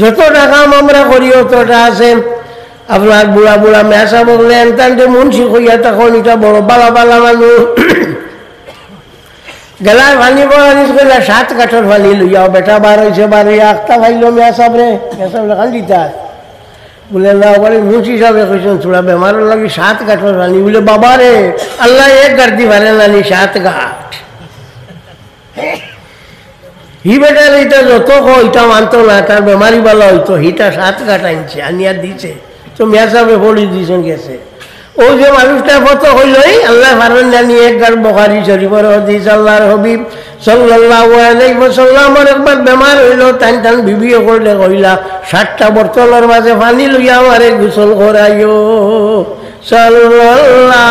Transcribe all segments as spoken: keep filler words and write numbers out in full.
যতটা কাম আমরা করি, অতটা আছে। আপনার বুড়া বুড়া মেসাব অকলে এনতানরে মুন্সি কইয়া তখন ইটা বড় বালা বালা মানুষ। গেলায় পানি বড় আনিস কইলা, "সাত ঘাটর পানি লইয়াও।" বেটা বার অইছে, বার অইয়া আখতা পাইলো মেসাবরে, মেসাবরে কান্দিতা। বুলে, "না, বাড়ি মুন্সি সাবে কইছইন, থুড়া বেমারর লাগি সাত ঘাটর পানি।" বুলে, "বাবা রে, আল্লায় এক ঘাট দি পারে না নি, সাত ঘাট।" হি বেটারে ইটা যত কও, ইটা মানতো না, তার বেমারি বালা অইতো, হিটা সাত ঘাট আনছে, আনিয়া দিছে। তো মেসাবে পড়ি দিছইন গেছে। অউ যে মানুষটা কত কইলো, এই আল্লায় পারইন না নি, এক ঘাট বুখারী শরীফর হাদিস, আল্লার হাবিব সাল্লাল্লাহু আলাইহি ওয়াসাল্লামর একবার বেমার অইলো, তাইন তান বিবি অকলরে কইলা, "সাতটা বর্তনর মাঝে পানি লইয়া আমারে গোসল করাইও।" সাল্লাল্লাহু আলা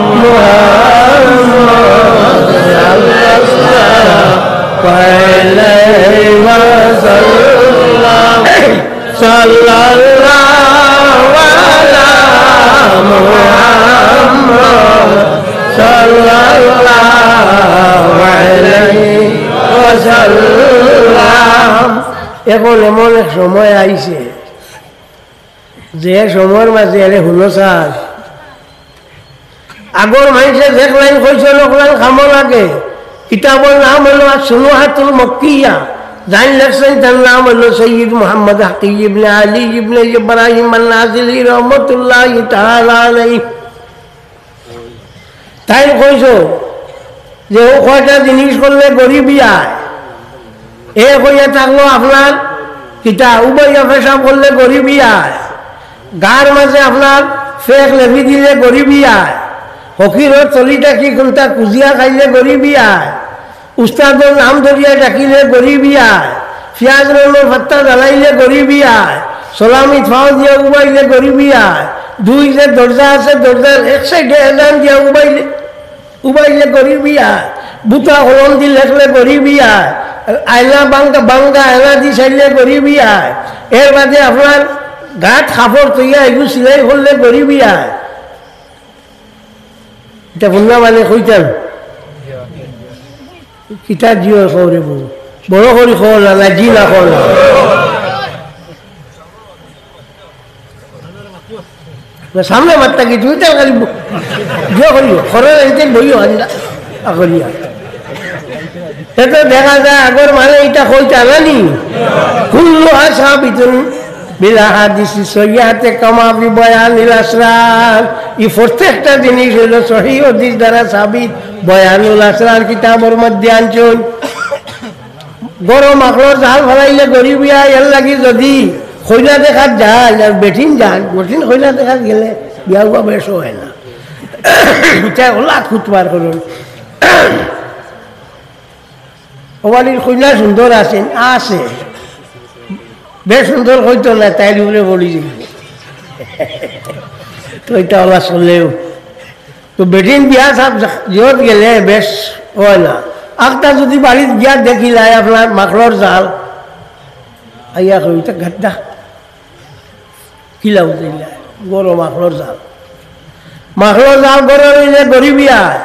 মুহাম্মদ সাল্লাল্লাহু আলাইহি ওয়াসাল্লাম। সাল্লাল্লাহু আলা মুহাম্মদ সাল্লাল্লাহু আলাইহি ওয়াসাল্লাম। এখন এমন এক সময় আইছে, যে সময়র মাঝে এরে হুনো স্যার, আগর মাইনষে যেক লাইন কইছইন, অক লাইন কামো লাগে। কিতাবর নাম অইলো আস-সুনুহাতুল মক্কিয়া। যাইন লেখছইন, তান নাম অইলো সৈয়দ মুহাম্মদ হাকি ইবনে আলী ইবনে ইব্রাহিম আন-নাজিলি রহমতুল্লাহি তাআলা আলাইহি। তাইন কইছইন যে অউ কয়টা জিনিস করলে গরিবি আয়। এক অইয়া থাকলো আপনার কিতা, উবাইয়া পেশাব করলে গরিবি আয়। গার মাঝে আপনার ফেক লেপি দিলে গরিবি আয়। ফকিরর তলি থাকি কুন্তা খুজিয়া খাইলে গরিবি আয়। উস্তাদর নাম ধরিয়া ডাকিলে গরিবি আয়। পিয়াজ রসুনর পাত্তা জ্বালাইলে গরিবি আয়। সালামিত পাও দিয়া উবাইলে গরিবি আয়। দুই যে দরজা আছে, দরজার এক সাইডে এলান দিয়া উবাইলে, উবাইলে গরিবি আয়। বুতা কলম দি লেখলে গরিবি আয়। আয়না ভাঙ্গা, ভাঙ্গা আয়না দি চাইলে গরিবি আয়। এর বাদে আপনার গাত কাপড় থইয়া এগু সিলাই করলে গরিবি আয়। ইটা হুনলা মানে কইতাম। কিতা জিও কও রে বউ? বড় করি কও না, না জি না কও না। না, সামনে মাত্তা কি তুমি তো খালি ব-, জিও করিও, খরচ আনতে বইও আন্দা, আকরিয়া। এতে দেখা যায় আগর মানে ইটা কইতা নানি? কুল্লুহা সাবিতুন বিল আহাদিসি সহিহাতে কামা ফি বয়ানিল আসরার। ই প্রত্যেকটা জিনিস অইলো সহি হাদিস দ্বারা সাবিত। বয়ানুল আসরার কিতাবর মধ্যে আনছইন। গরো মাকড়র জাল ফালাইলে গরিবি আয়, এর লাগি যদি কইনা দেখাত যায়, আর বেটিন যায়, বেটিন কইনা দেখাত গেলে বিয়া উয়া বেশ অয় না। ইটা ওলা খুতবার করুন। অউ বাড়ির কইনা সুন্দর আছে, আছে। বেশ সুন্দর কইতো না, তাইর উপরে বলি যাইব। তো ইটা ওলা চলেও। তো বেটিন বিয়া সাব জিয়ত গেলে বেশ অয় না। আখতা যদি বাড়িত গিয়া দেখিলায় আপনার মাকড়র জাল, আইয়া কই, "ইটা গাদ্দা।" কিলা বুঝাইলা? গরো মাকড়র জাল। মাকড়র জাল গরো রইলে গরিবি আয়।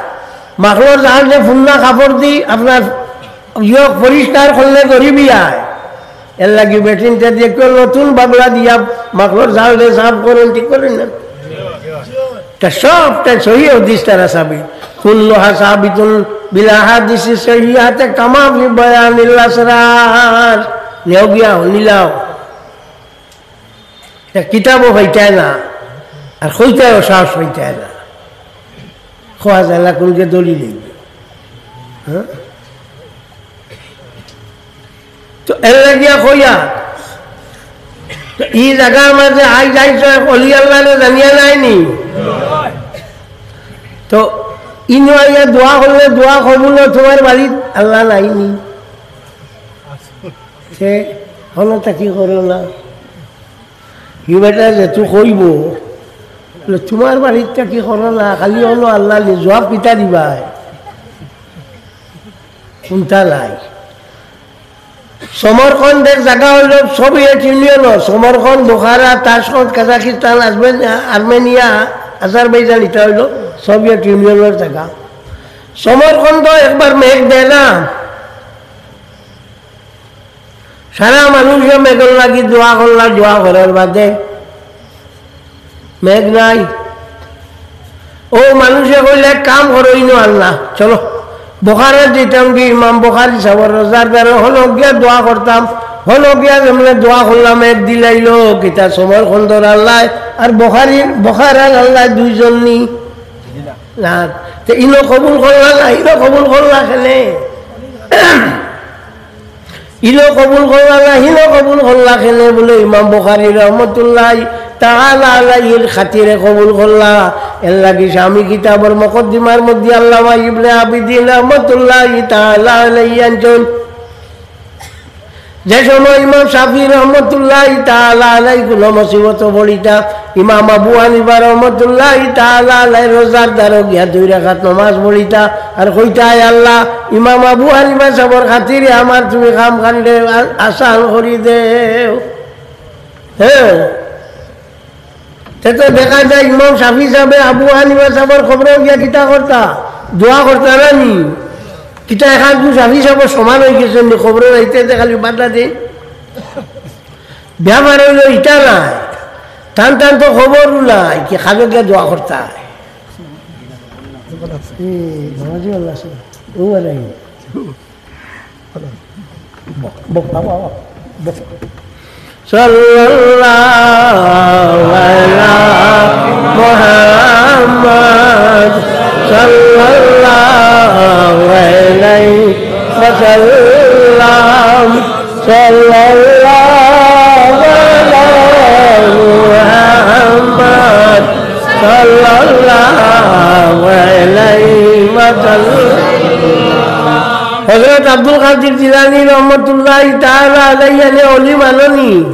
মাকড়র জাল যে ফুন্না কাপড় দি আপনার ইয়ক পরিষ্কার করলে গরিবি আয়। এর লাগি বেটিনতে দিয়ে কেউ নতুন বাগলা দিয়া মাকড়র জাল দিয়ে সাফ করেন, ঠিক করেন না? তা সবটা সহি হাদিস দ্বারা সাবিত। কুল্লুহা সাবিতুন বিল আহাদিসি সহিহাতে কামা ফি বয়ানিল আসরার। নেও গিয়া, নিলাও। ইটা কিতাবও পাইতায় না, আর কইতায়ও সাহস পাইতায় না। কওয়া যায় না, কোনকে দলিল নেই। হ্যাঁ? তো এর লাগিয়া কইয়া, তো ই জাগার মাঝে আই যাইছো এক অলি আল্লাহরে জানিয়া নাইনি? তো ইনো আইয়া দোয়া করলে দোয়া কবুল অয়, তোমার বাড়িত আল্লাহ নাইনি? সে হলো তা কি করো না? হি বেটা যেতু কইব, বলে, "তোমার বাড়িত তা কি করো না, খালি হলো আল্লাহ নি, জবাব কিতা দিবায়?" কোনটা নাই। সমরকন্দ এক জাগা অইল সোভিয়েত ইউনিয়ন, সমরকন্দ, বুখারা, তাশকন্দ, কাজাকিস্তান, আজমেন-, আর্মেনিয়া, আজারবাইজান, ইটা অইল সোভিয়েত ইউনিয়নর জাগা। সমরকন্দ একবার মেঘ দেয় না, সারা মানুষে মেঘর লাগি দোয়া করলা, দোয়া করার বাদে মেঘ নাই। ও মানুষে কইলে, "এক কাম করো, ইনো আল্লাহ, চলো, বুখারাত যাইতাম গি, ইমাম বুখারী সাবর রোজার দ্বারে হনো গিয়া দোয়া করতাম।" হনো গিয়া যেমনে দোয়া করলাম, মেঘ দিলাইলো, কিতা সমরকন্দর আল্লাহ আর বুখারীর, বুখারার আল্লাহ দুইজন নি? না। তে ইনো কবুল করলা না, ইনো কবুল করলা কেনে? ইনো কবুল করলা না, হিনো কবুল করলা কেনে? বলে ইমাম বুখারী রহমতুল্লাহ তাআলা আলাইহির খাতিরে কবুল করলা। এর লাগি শামী কিতাবর মুকদ্দিমার মধ্যে আল্লামা ইবনে আবিদিন রহমতুল্লাহ তাআলা আলাইহি আনছইন, যে সময় ইমাম শাফি রহমতুল্লাহ তাআলা আলাইহি কোনো মুসিবত পড়িতা, ইমাম আবু হানিফা রহমতুল্লাহ তাআলা আলাইহি রোজার দ্বারো গিয়া দুই রাকাত নামাজ পড়িতা, আর কইতা, "আয় আল্লাহ, ইমাম আবু হানিফা সাবর খাতিরে আমার তুমি কাম কাণ্ডে আ-, আসান করি দেও।" হ্যাঁ, তে তো দেখা যায় ইমাম শাফি সাবে আবু হানিফা সাবর কবরো গিয়া কিতা করতা? দোয়া করতা না নি? কিতা এখন তো শাফি সাবর সমান অই গেছে নি? কবরো যাইতে যাইতে খালি বাধা দেয়। ব্যাপার অইলো ইটা না, তান তান তো কবর উলাই, কি খাবে গিয়া দোয়া করতা? এই বাবাজি আল্লাহ আছে, ও আর এই। বক, বক, বাবা, বক। সাল্লাল্লাহু আলা মুহাম্মদ, সাল্লাল্লাহু আলাইহি ওয়াসাল্লাম, সাল্লাল্লাহু আলা মুহাম্মদ, সাল্লাল্লাহু আলাইহি ওয়াসাল্লাম। হযরত আব্দুল কাদির জিলানী রহমতুল্লাহি তাআলা আলাইহি এনে অলি মাননি।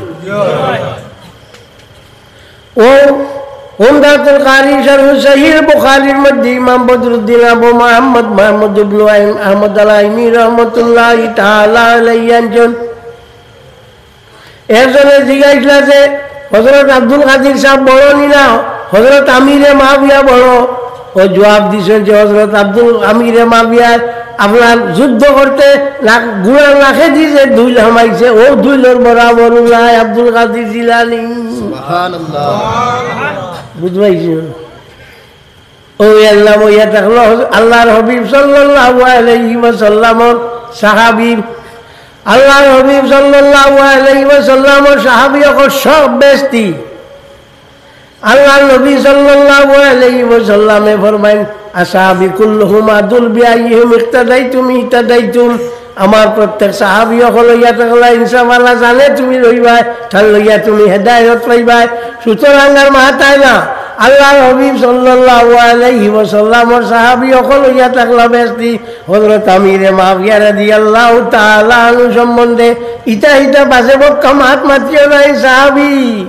ও উমদাতুল কারি শরহ সহিহ বুখারীর মধ্যে ইমাম বদরুদ্দিন আবু মুহাম্মদ মাহমুদ ইবনু আইম-, আহমদ আল আইনি রহমতুল্লাহি তাআলা আলাইহি আনছইন। একজনে জিজ্ঞাসা যে, "হযরত আব্দুল কাদির সাব বড় নি না হযরত আমিরে মাবিয়া বড়?" ও জবাব দিছইন যে, "হযরত আব্দুল আমিরে মাবিয়া আপনার যুদ্ধ করতে লাখ-, ঘোড়ার লাখে দি যে ধুইল হামাইছে, ও ধুইলর বরাবর উলাই আব্দুল কাদির জিলানী।" সুবহানাল্লাহ। বুঝবাইছো? ও আল্লাহ বইয়া থাকলো আল্লাহর হাবিব সাল্লাল্লাহু আলাইহি ওয়াসাল্লামর সাহাবী। আল্লাহর হাবিব সাল্লাল্লাহু আলাইহি ওয়াসাল্লামর সাহাবী অকল সব বেহেশতি। আল্লাহর নবী সাল্লাল্লাহু আলাইহি ওয়াসাল্লামে ফরমাইন, "আসহাবি কুল্লুহুম আদুল বিআইয়িহিম ইক্তাদাইতুম ইহতাদাইতুম।" আমার প্রত্যেক সাহাবী অকল অইয়া থাকলা ইনশাআল্লাহ জানে তুমি রইবায়, তার লইয়া তুমি হেদায়েত পাইবায়। সুতরাং আর মাতায় না, আল্লাহর হাবিব সাল্লাল্লাহু আলাইহি ওয়াসাল্লামর সাহাবী অকল অইয়া থাকলা বেহেশতি। হযরত আমিরে মাবিয়া রাদিয়াল্লাহু তাআলা আনহু সম্বন্ধে ইতা হিতা বাজে বক্কা মাত মাতিও না, এই সাহাবী।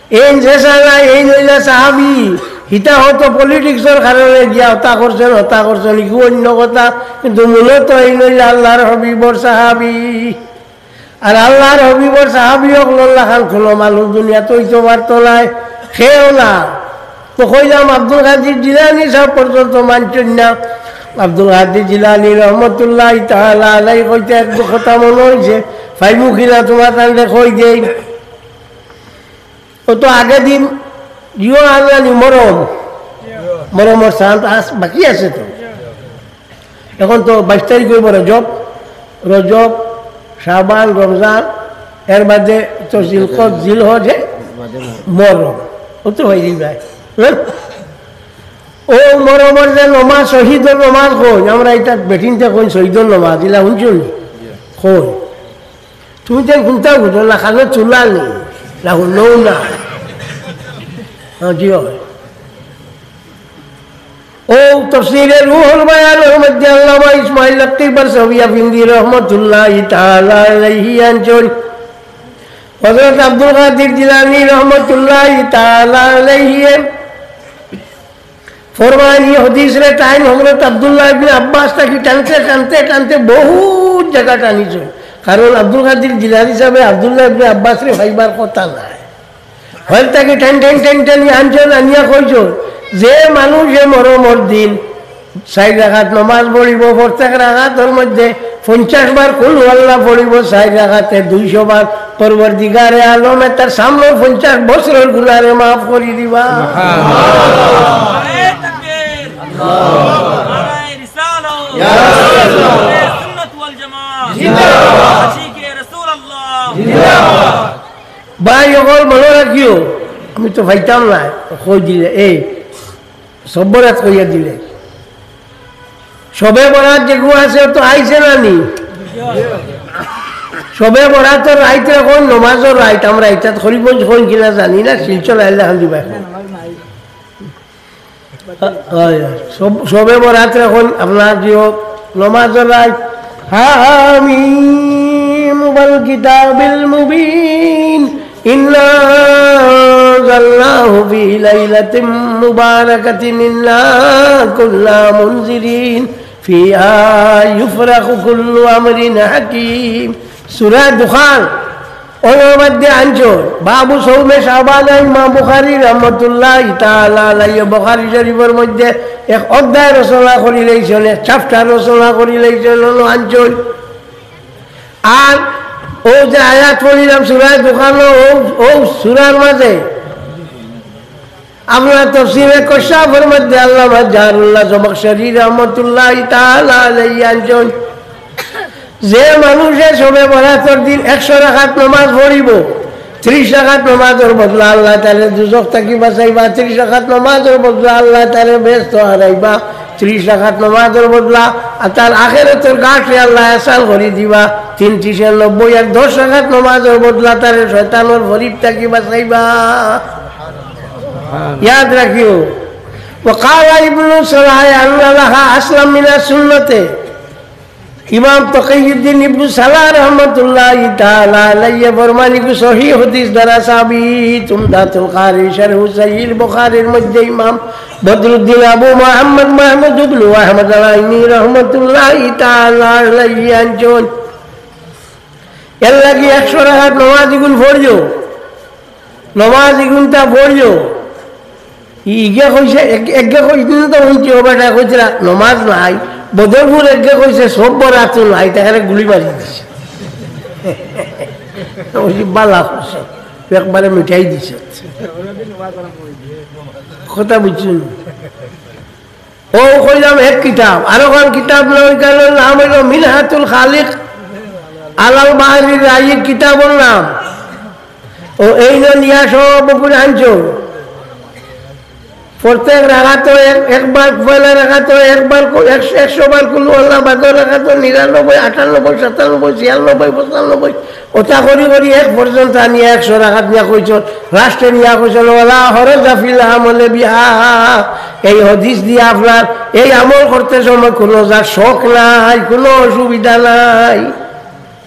এইন যে সালা, এইন অইলা সাহাবী। হিতা হয়তো politics-র কারণে গিয়া হতা করছইন, হতা করছইন, ইগু অইন্য কথা। কিন্তু মূলত এইন অইলা আল্লাহর হাবিবর সাহাবী। আর আল্লাহর হাবিবর সাহাবী অকলর লাখান কোনো মানুষ দুনিয়াত অইতো পারতো নায়, কেউ না। তো কইলাম আব্দুল কাদির জিলানী সাব পর্যন্ত মানছইন না। আব্দুল কাদির জিলানী রহমতুল্লাহি তাআলা আলাইহি কইতে এক কথা মনো অইছে, পাইমু কিনা তুমার তানরে কই দেই। ও তো আগে দিন জিও আনলানি মরম, মরমর চান্দ আস বাকি আছে তো। এখন তো বাইশ তারিখ অইবো রজব, রজব, শাবান, রমজান, এর বাদে তো জিলকদ, জিলহজ, হে? মরম। ও তো অই দিন যায়। হ্যাঁ? ও মরমর যে নমাজ, শহীদর নমাজ কই, আমরা ইতা বেটিন্তে কই শহীদর নমাজ, ইলা হুনছো নি? কই? তুমি তো কুনটা বুঝো না, কানো চুলা নি, না হুনো না। হ্যাঁ, জি অয়। ও তফসিরে রুহুল বায়ানর মধ্যে আল্লামা ইসমাইল লতিফ বারসাবি আফিন্দি রহমতুল্লাহি তাআলা আলাইহি আনছইন, হযরত আব্দুল কাদির জিলানী রহমতুল্লাহি তাআলা আলাইহি ফরমাইন, ই হাদিসরে তাইন হযরত আব্দুল্লাহ ইবনে আব্বাস থাকি টানতে, টানতে, টানতে বহুত জাগা টানিছইন। কারণ আব্দুল কাদির জিলানী সাবে আব্দুল্লাহ ইবনে আব্বাসরে পাইবার কথা নায়। হইল থাকি টান, টান, টান, টান আনছইন, আনিয়া কইছইন, যে মানুষ এ মরমর দিন চাইর রাকাত নমাজ পড়িবো, প্রত্যেক রাকাতর মধ্যে পঞ্চাশ বার কুল হু আল্লাহ পড়িবো, চাইর রাকাতে দুইশো বার পরওয়ারদিগারে আলমে তার সামনর পঞ্চাশ বছরর গুনারে মাফ করি দিবা। নারায়ে তাকবীর। নারায়ে রিসালাত। নারায়ে সুন্নাত ওয়াল জামাত। জিন্দাবাদ। আশিকে রাসূলুল্লাহ। জিন্দাবাদ। ভাই অকল মনো রাখিও, আমি তো পাইতাম না, কই দিলে, এই সব বরাত কইয়া দিলে। শবে বরাত যেগু আছে, ও তো আইছে না নি? শবে বরাতর রাইত অখন নমাজর রাইত, আমরা ইটা হরিগঞ্জ কইন কিনা জানি না, শিলচর আইলে হান দিবা অখন। হয়, হয়। সব-, শবে বরাত অখন আপনার যে হোক, নমাজর রাইত। হামিম ওয়াল কিতাবিল মুবিন। إنا أنزلناه في ليلة مباركة إنا كنا منذرين فيها يفرق كل أمر حكيم। সূরা দুখান, ওর মধ্যে আনছো, বাবু সৌমে শাবান, ইমাম বুখারী রহমতুল্লাহ তাআলা আলাইহি বুখারী শরীফর মধ্যে এক অধ্যায় রচনা করি লইছেন, এক চ্যাপ্টার রচনা করি লইছেন, ওনো আনছো। আর ও যে আয়াত পড়িলাম সূরা দুখানো, ও, ও সূরার মাঝে আপনার তফসিরে কশাফর মধ্যে আল্লামা জারুল্লাহ জমাখশরী রহমতুল্লাহ তাআলা আলাইহি আনছেন, যে মানুষে শবে বরাতর দিন একশো রাকাত নমাজ পড়িবো, ত্রিশ রাকাত নমাজর বদলা আল্লাহ তারে দুজখ থাকি বাঁচাইবা, ত্রিশ রাকাত নমাজর বদলা আল্লাহ তারে বেহেস্ত হারাইবা, ত্রিশ রাকাত নমাজর বদলা আর তার আখেরাতর গাঠরে আল্লাহ আসান করি দিবা, তিন ত্রিশে নব্বই, আর দশ রাকাত নমাজর বদলা তারে শয়তানর ফরিব থাকি বাঁচাইবা। ইয়াদ রাখিও, وقال ابن الصلاح أن لها أصلا من السنة। ইমাম তকিউদ্দিন ইবনু সালাহ রহমতুল্লাহ তাআলা আলাইহি ফরমানি, সহি হাদিস দ্বারা সাবিত, উমদাতুল কারি, শারহু সহিহ বুখারীর মধ্যে ইমাম বদরুদ্দিন আবু মুহাম্মদ মাহমুদ ইবনু আহমদ আল আইনি রহমতুল্লাহ তাআলা আলাইহি আনছেন, এর লাগি একশো রাকাত নমাজ ইগুন পড়িও, নমাজ ইগুনতা পড়িও। ই-, ইগে কইছে, এক-, একগে কইছে তো হুনছি, ও বেটা কইছে রা-, নমাজ নাই। বদরপুর একগে কইছে সব বরাতও নাই, তারে গুলি মারি দিছে। ওই বালা করছে, একবারে মিটাই দিছে। কথা বুঝছেন? ও কইলাম এক কিতাব, আরো কোন কিতাব না, ওইখানর নাম হইল মিনহাতুল খালিক আলাল বাহরির রাইক কিতাবর নাম। ও এই যে নিয়া সব উপরে আনছো, প্রত্যেক রাকাতো এক-, একবার, পয়লা রাকাতো একবার কো-, একশো, একশো বার কুলু আল্লাহ, বাদর রাকাতো নিরানব্বই, আটানব্বই, সাতানব্বই, ছিয়ানব্বই, পঁচানব্বই, ওটা করি করি এক পর্যন্ত আনিয়া একশো রাকাত নিয়া কইছন, লাস্টে নিয়া কইছন, "ওয়ালা হরজা ফিল আমলে বিহা।" এই হাদিস দিয়া আপনার এই আমল করতে সময় কোনো যা শখ নাই, কোনো অসুবিধা নাই।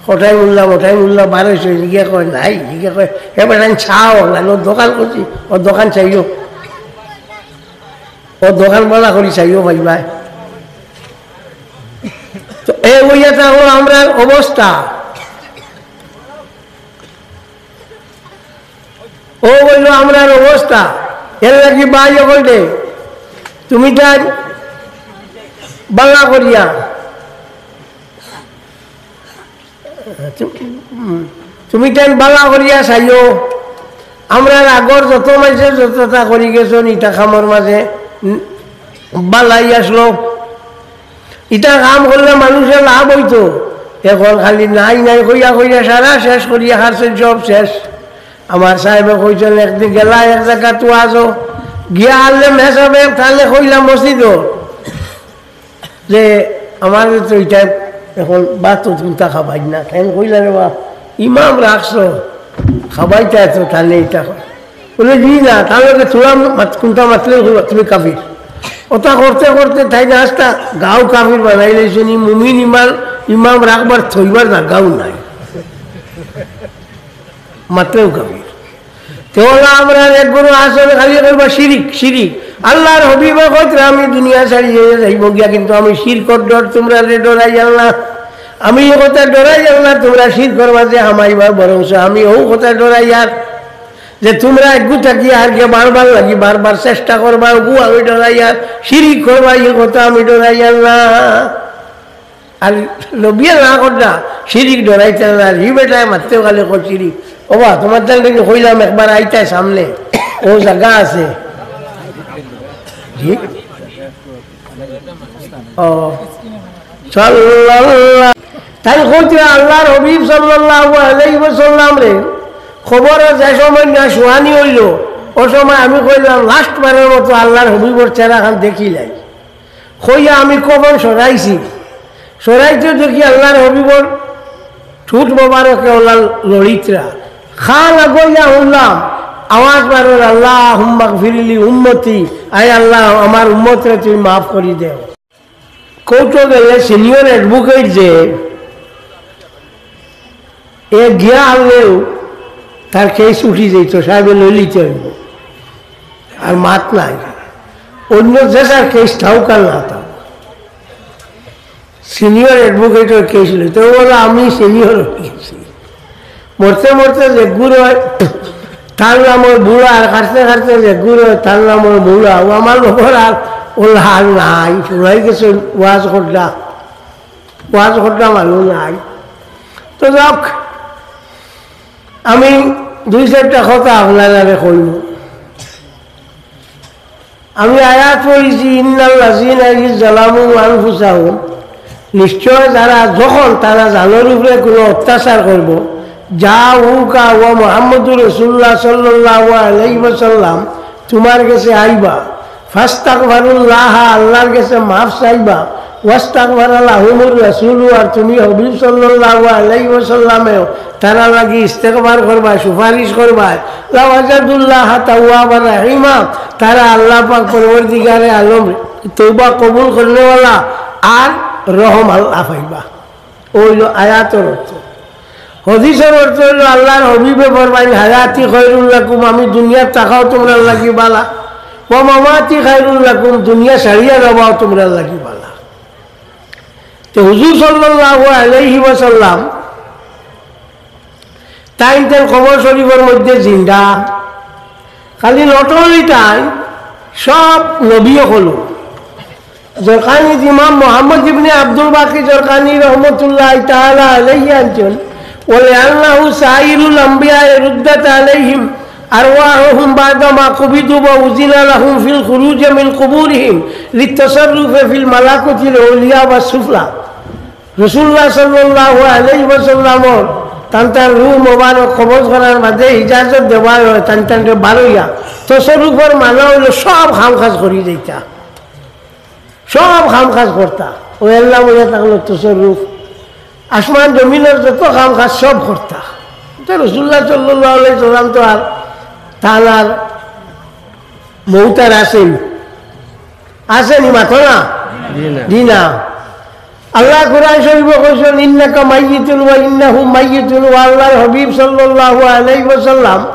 কটাই মুল্লা, মটাই মুল্লা, বারোশো, ইগে কয় নাই, ইগে কয়, "এ বেটাইন চাও, না, ও দোকান করছি, ও দোকান চাইও, ও দোকান বালা করি চাইও ভাই ভাই।" তো এই ওইটা হলো আমরার অবস্থা। ও বললো আমরার অবস্থা, এর লাগি ভাই অকলরে, তুমি তাই বালা করিয়া, তুমি তাই বালা করিয়া চাইও, আমরার আগর যত মাইনষে যতটা করি গেছইন, ইটা কামর মাঝে, উম, বালাই আসলো। ইটা কাম করলে মানুষের লাভ হইতো। এখন খালি নাই নাই কইয়া কইয়া সারা শেষ করিয়া হারছইন, সব শেষ। আমার সাহেবে কইছইন, একদিন গেলা এক জাগাত ওয়াজো, গিয়া হারলে মেসাবে, তাহলে কইলা মসজিদো যে, "আমার তো ইটা এখন ভাত তো চিন্তা খাবাই না।" তাইন কইলা, "রে বা, ইমাম রাখছো, খাবাইতা তো, তাহলে ইটা কর।" বলে, "জি না, তাহলে তো তোরা মাত-, কোনটা মাতলে হলো, তুমি কাফির।" ওটা করতে করতে তাই না আস্তা গাঁও কাফির বানাই লাইছে নি, মুমিন ইমান, ইমাম রাখবার থইবার জাগাও নাই, মাতলেও কাফির। তে ওলা আমরার এক গুরু আসলে খালি কইবা শিরিক, শিরিক। আল্লাহর হাবিবে কইতরা, "আমি দুনিয়া ছাড়িয়া যাইব গিয়া, কিন্তু আমি শিরকর ডর তোমরারে ডরাইয়ার না। আমি ই কথা ডরাইয়ার না, তোমরা শিরকর মাঝে হামাইবা, বরঞ্চ আমি ও কথা ডরাইয়ার।" যে তুমরা এগু থাকি আর কে বারবার লাগি বারবার চেষ্টা করবা, ওগু আমি ডরাইয়ার, শিরিক করবা, ই কথা আমি ডরাইয়ার না। আর নবিয়ে না কররা, শিরিক ডরাইতা না, আর হি বেটায় মাততে গেলে কয় শিরিক। ওবা, তুমার তাইলে কইলাম একবার আইতায় সামনে, ও জাগা আছে। জি? ও, সাল্লাল্লাহু, তাইন কইতরা আল্লাহর হাবিব সাল্লাল্লাহু আলাইহি ওয়াসাল্লামরে কবরো যে সময় না শুয়ানি অইলো, ও সময় আমি কইলাম, "লাস্ট বারর মতো আল্লাহর হাবিবর চেহারাখান দেখিলাই।" কইয়া আমি কফন সরাইছি, সরাইতে দেখি আল্লাহর হাবিবর ঠুট মোবারকে ওলা লড়িতরা। খান আগইয়া হুনলাম আওয়াজ বারর, "আল্লাহুম্মাগফিরলি উম্মতি", আয় আল্লাহ, আমার উম্মতরে তুমি মাফ করি দেও। কোর্টো গেলে সিনিয়র অ্যাডভোকেট যে, এ গিয়া হারলেও তার কেস উঠি যাইতো, সাহেবে লই লিতে অইবো, আর মাত নাই। অন্য যে যার কেস থাউক আর না থাউক, সিনিয়র অ্যাডভোকেটর কেস লইতো, ও বলে, "আমি সিনিয়র অই গেছি।" মরতে মরতে যেগুর অয়, তার নামর বুড়া, আর কাটতে কাটতে যেগুর অয়, তার নামর বুড়া। ও আমার লগর আর ওলা আর নাই, ফুরাই গেছে, ওয়াজ করলা, ওয়াজ করলা মানুষ নাই। তো যাউক, আমি দুই চাইরটা কথা আপনারারে কইমু। আমি আয়াত পড়ছি, "ইন্নাল্লাযীনা ইয যালামু আনফুসাহুম", নিশ্চয় যারা, যখন তারা জানর উপরে কোনো অত্যাচার করবো, "জাউকা", ও মুহাম্মদুর রাসূলুল্লাহ সাল্লাল্লাহু আলাইহি ওয়াসাল্লাম, তুমার গেছে আইবা, "ফাস্তাগফারুল্লাহ", আল্লাহর গেছে মাফ চাইবা, "ওয়াস্তাগফারা লাহুমুর রাসূলু", আর তুমি হাবিব সাল্লাল্লাহু আলাইহি ওয়াসাল্লামেও তারার লাগি ইস্তেগফার করবায়, সুপারিশ করবায়, "লাওয়াজাদুল্লাহা তাওয়াবার রাহিমা", তারা আল্লাহ পাক পরওয়ারদিগারে আলম তওবা কবুল করনেওয়ালা আর রহম আল্লাহ পাইবা। অইলো আয়াতর অর্থ। হাদিসর অর্থ অইলো আল্লাহর হাবিবে ফরমাইন, "হায়াতি খায়রুল লাকুম", আমি দুনিয়াত থাকাও তুমরার লাগি বালা, "ওয়া মামাতি খায়রুল লাকুম", দুনিয়া ছাড়িয়া যাওয়াও তুমরার লাগি বালা। তে হুজুর সাল্লাল্লাহু আলাইহি ওয়াসাল্লাম তাইন তান কবর শরীফর মধ্যে জিন্দা, খালি not only তাইন, সব নবী অকল। জরকানি, ইমাম মোহাম্মদ ইবনে আব্দুল বাকি জরকানি রহমতুল্লাহ তাআলা আলাইহি আনছইন, "ওয়ালিআন্নাহু সাইরুল আম্বিয়া রুদ্দাত আলাইহিম আরওয়াহুহুম বাদামা কুবিদু ওয়া উযিনা লাহুম ফিল খুরুজ মিন কুবুরিহিম লিত্তাসাররুফি ফিল মালাকুতিল উলিয়া ওয়াস সুফলা।" রাসূলুল্লাহ সাল্লাল্লাহু আলাইহি ওয়াসাল্লামর তান তান রূহ মোবারক কবজ করার বাদে ইজাজত দেওয়া অয় তান তানরে বারইয়া। তসররুফর মানা অইলো সব কাম কাজ করি যাইতা, সব কাম কাজ করতা। অউ আল্লাহ বলে থাকলো তসররুফ, আসমান জমিনর যত কাম কাজ সব করতা। তো রাসূলুল্লাহ সাল্লাল্লাহু আলাইহি ওয়াসাল্লাম তো আর তান আর মউত আর আছেনি, আছেনি মাতো না? জি না। জি না। আল্লাহ কোরআন শরীফো কইছইন, "ইন্নাকা মাইয়িতুন ওয়া ইন্নাহুম মাইয়িতুন", ও আল্লাহর হাবিব সাল্লাল্লাহু আলাইহি ওয়াসাল্লাম,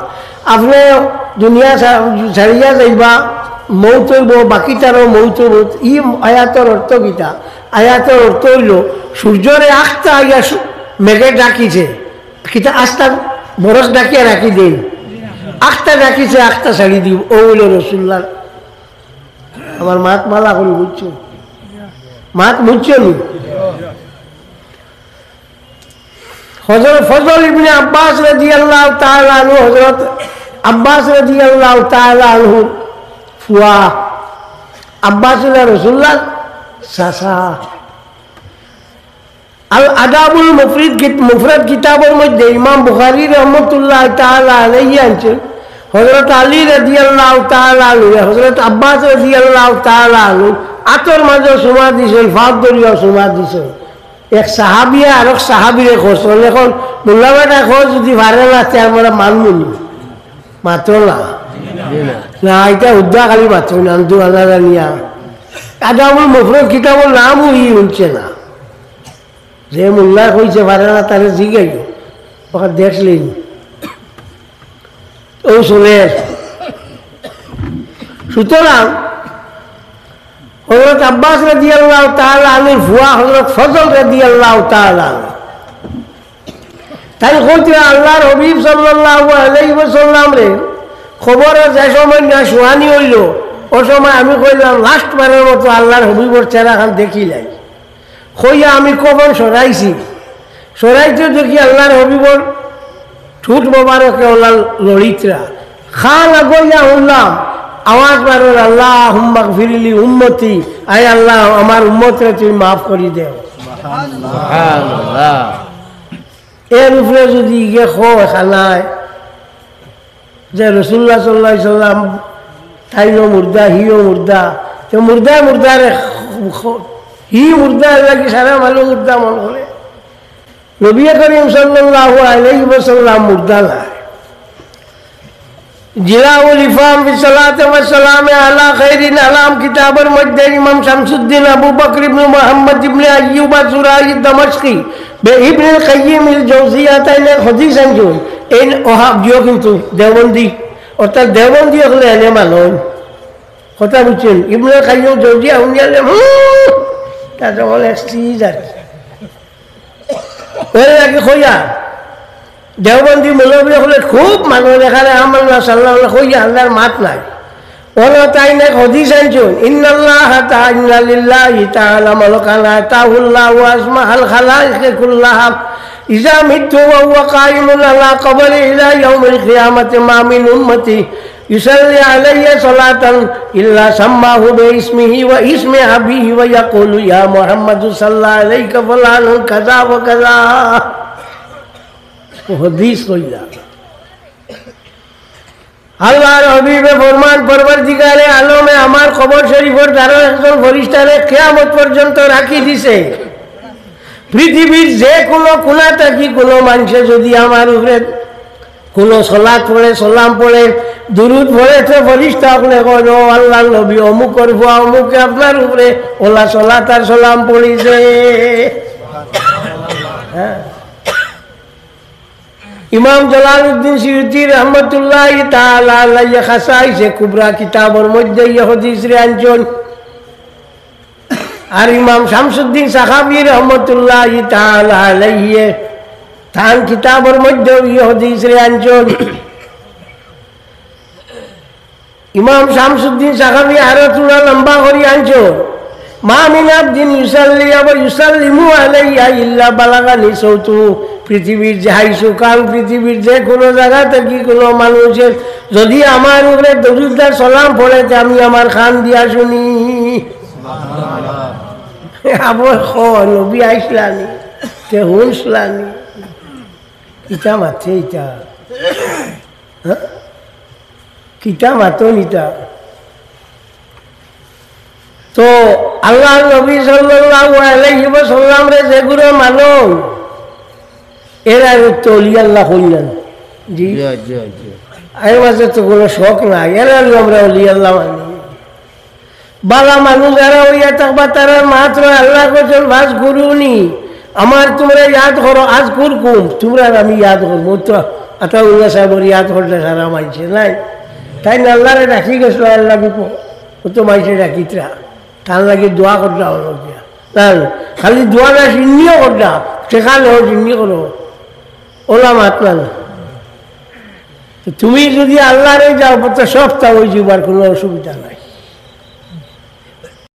আপনে দুনিয়া ছা-, ছাড়িয়া যাইবা, মউত অইবো, বাকি তারও মউত অইবো। ই আয়াতর অর্থ কিতা? আয়াতর অর্থ অইলো, সূর্যরে আখতা আইয়া সু-, মেঘে ডাকিছে, কিতা আস্তা বরফ ডাকিয়া রাখি দেইন, আখতা ডাকিছে, আখতা ছাড়ি দিবো, অউ অইলো রাসূলুল্লাহ। আমার মাত ভালা করি বুঝছো? মাত বুঝছো নি? হযরত ফজল ইবনে আব্বাস রাদিয়াল্লাহু তাআলা আনহু, হযরত আব্বাস রাদিয়াল্লাহু তাআলা আনহুর ফুয়া, আব্বাস ইবনে রাসূলুল্লাহর চাচা। আল আদাবুল মুফরিদ কিত-, মুফরাদ কিতাবর মধ্যে ইমাম বুখারী রহমতুল্লাহ তাআলা আলাইহি আনছইন, হযরত আলী রাদিয়াল্লাহু তাআলা আনহু, হযরত আব্বাস রাদিয়াল্লাহু তাআলা আনহু আতর মাঝে চুমা দিছইন, ফাঁদ ধরিয়া চুমা দিছইন। এক সাহাবিয়ে আরক সাহাবিরে কছইন। এখন মোল্লা বেটা কয় যদি পারে না, তে আমরা মানমু নি? মাতো না। না, ইটা হুদ্দা খালি মাতো না, আমি তো আলাদা নিয়া। আদাবুল মুফরাদ কিতাবর নামও ই হুনছে না। যে মোল্লায় কইছে পারে না, তারে জিগাইও, ওখানে দেখলেই নি। ও শুনের। সুতরাং হযরত আব্বাস রাদিয়াল্লাহু তাআলা আনহুর ফুয়া হযরত ফজল রাদিয়াল্লাহু তাআলা আনহু, তাইন কইতরা আল্লাহর হাবিব সাল্লাল্লাহু আলাইহি ওয়াসাল্লামরে, কবরো যে সময় না শুয়ানি অইলো, ও সময় আমি কইলাম, "লাস্ট বারর মতো আল্লার হাবিবর চেহারাখান দেখিলাই।" কইয়া আমি কফন সরাইছি, সরাইতে দেখি আল্লার হাবিবর ঠুট মোবারকে ওলা লড়িতরা। খান আগইয়া হুনলাম আওয়াজ বারর, "আল্লাহুম্মাগফিরলি উম্মতি, আয় আল্লাহ, আমার উম্মতরে তুমি মাফ করি দেও।" সুবহানাল্লাহ। এর উপরে যদি ইগে কয় খানায় যে রসুল্লাহ সাল্লাল্লাহু আলাইহি সাল্লাম তাইনও মুর্দা, হিও মুর্দা, তো মুর্দায় মুর্দারে খ-, খ-, হি মুর্দা লাগি সারা মানুষ মুর্দা মন করে। নবী করিম সাল্লাল্লাহু আলাইহি ওয়াসাল্লাম মুর্দা নায়। জিলাউল ইফহাম ফি সালাতি ওয়া সালামি আলা খাইরিন আলাম কিতাবর মধ্যে ইমাম শামসুদ্দিন আবু বকর ইবনে মুহাম্মদ ইবনে আইয়ুব আস-সুরাই দামাশকি বে ইবনুল কাইয়িম ইল জৌজিয়া তাইন এক হাদিস আনছইন। এই ওহাবিও কিন্তু দেওবন্দি, অর্থাৎ দেওবন্দি অকলে এনে মানইন। কথা বুঝছইন? ইবনুল কাইয়িম জৌজিয়া হুনিয়ালে, হুম, তা যেমন এক চিজ আর কি। ওই নাকি কইয়া, দেওবন্দি মৌলবী অকলে খুব মানুষ এখানে আমাল্লা সাল্লাহ কইয়া আল্লার মাত নাই। ওরা তাইন এক হাদিস আনছইন, "ইন্নাল্লাহ তাআলা, ইন্না লিল্লাহি তাআলা মালাকান আতাহুল্লাহু আসমাআল খালাইকি কুল্লাহা। ইযা মিতু ওয়া হুয়া কাইমুন আলা কবরি ইলা ইয়াউমিল কিয়ামাতি মা মিন উম্মতি ইউসাল্লি আলাইয়া সালাতান ইল্লা সাম্মাহু বিইসমিহি ওয়া ইসমি আবিহি ওয়া ইয়াকুলু, ইয়া মুহাম্মাদু সাল্লা আলাইকা ফুলানুন কাযা ওয়া কাযা।" হাদিস কইলা। আল্লাহর হাবিবে ফরমান, "পরওয়ারদিগারে আলমে আমার কবর শরীফর দ্বারা একজন ফেরেশতারে কিয়ামত পর্যন্ত রাখি দিছে। পৃথিবীর যে কোনো কোণা থাকি কোনো মানুষে যদি আমার উপরে কোনো সলাত পড়ে, সালাম পড়ে, দুরুদ পড়ে, তো ফেরেশতা অকলে কয়, 'ও আল্লাহর নবী, অমুকর ফুয়া অমুকে আপনার উপরে ওলা সলাত আর সালাম পড়িছে।'" হ্যাঁ। ইমাম জালালউদ্দিন সুয়ুতী রহমতুল্লাহি তাআলা আলাইহি খাসাইসে কুবরা কিতাবর মধ্যে ই হাদিসরে আনছইন। আর ইমাম শামসুদ্দিন সাখাবী রহমতুল্লাহি তাআলা আলাইহি তান কিতাবর মধ্যে ই হাদিসরে আনছইন। ইমাম শামসুদ্দিন সাখাবী আরো থুড়া লম্বা করি আনছইন, "মা মিন আবদিন ইউসাল্লি ওয়া ইউসাল্লিমু আলাইয়া ইল্লা বালাগানি সাউতু।" পৃথিবীর যে হাইসুকান, পৃথিবীর যে কোনো জায়গা থাকি কোনো মানুষে যদি আমার উপরে দরুদ আর সালাম পড়ে, তে আমি আমার কান দিয়া শুনি। আবার ক, নবী আইসলানি, তে হুনসলানি। ইটা মাতে ইটা। হ্যাঁ? কিতা মাতইন ইতা? তো আল্লাহর নবী সাল্লাল্লাহু আলাইহি ওয়াসাল্লামরে যেগুরে মানইন, এরারে তো অলি আল্লাহ কইন না। জি। জি, জি, জি। এর মাঝে তো কোনো শক নাই, এরারে আমরা অলি আল্লাহ মানি। বালা মানুষ যারা অইয়া থাকবা, তারার মাত্র আল্লাহ কইছইন, "ফাজকুরুনি", আমার তুমরা ইয়াদ করো, "আজকুরকুম", তুমরার আমি ইয়াদ করমু। তো আতাউল্লাহ সাহেবর ইয়াদ করলে সারা মানষে নাই। তাইন আল্লাহরে ডাকি গেছলা, আল্লাহ বিপদ, ও তো মানষে ডাকিতরা, তার লাগি দোয়া করলা অনো গিয়া। না, খালি দোয়া না, সিন্নিও করলা, সেখানে ও সিন্নি করো, ওলা মাত না। তো তুমি যদি আল্লাহরে যাও, তো সবটা অই যাইবার কোনো অসুবিধা নাই।